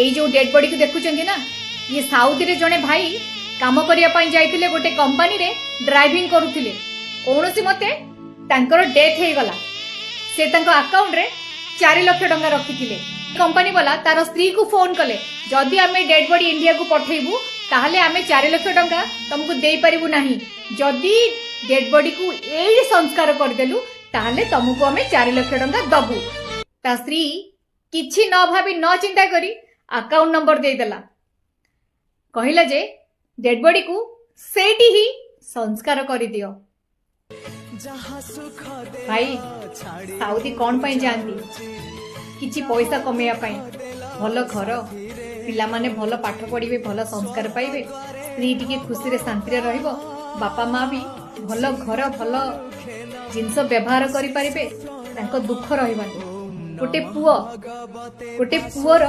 ଏଇ ଯୋଉ ଡେଡ୍ ବଡିକୁ ଦେଖୁଛନ୍ତି ନା, ଇଏ ସାଉଦିରେ ଜଣେ ଭାଇ କାମ କରିବା ପାଇଁ ଯାଇଥିଲେ। ଗୋଟେ କମ୍ପାନୀରେ ଡ୍ରାଇଭିଂ କରୁଥିଲେ। କୌଣସି ମତେ ତାଙ୍କର ଡେଥ୍ ହେଇଗଲା। ସେ ତାଙ୍କ ଆକାଉଣ୍ଟରେ 4 ଲକ୍ଷ ଟଙ୍କା ରଖିଥିଲେ। କମ୍ପାନୀ ବାଲା ତାର ସ୍ତ୍ରୀକୁ ଫୋନ କଲେ, ଯଦି ଆମେ ଡେଡ୍ ବଡି ଇଣ୍ଡିଆକୁ ପଠେଇବୁ, ତାହେଲେ ଆମେ 4 ଲକ୍ଷ ଟଙ୍କା ତମକୁ ଦେଇପାରିବୁ ନାହିଁ। ଯଦି ଡେଡ୍ ବଡିକୁ ଏଇଠି ସଂସ୍କାର କରିଦେଲୁ, ତାହେଲେ ତମକୁ ଆମେ 4 ଲକ୍ଷ ଟଙ୍କା ଦବୁ। ତା ସ୍ତ୍ରୀ କିଛି ନ ଭାବି, ନ ଚିନ୍ତା କରି ଆକାଉଣ୍ଟ ନମ୍ବର ଦେଇଦେଲା। କହିଲା ଯେ ଡେଡ୍ ବଡିକୁ ସେଇଠି ହିଁ ସଂସ୍କାର କରିଦିଅ। ଭାଇ, ସାଉଦି କଣ ପାଇଁ ଯାଆନ୍ତି? କିଛି ପଇସା କମେଇବା ପାଇଁ, ଭଲ ଘର, ପିଲାମାନେ ଭଲ ପାଠ ପଢିବେ, ଭଲ ସଂସ୍କାର ପାଇବେ, ସ୍ତ୍ରୀ ଟିକେ ଖୁସିରେ ଶାନ୍ତିରେ ରହିବ, ବାପା ମା ବି ଭଲ ଘର, ଭଲ ଜିନିଷ ବ୍ୟବହାର କରିପାରିବେ, ତାଙ୍କ ଦୁଃଖ ରହିବନି। ଗୋଟେ ପୁଅ, ଗୋଟେ ପୁଅର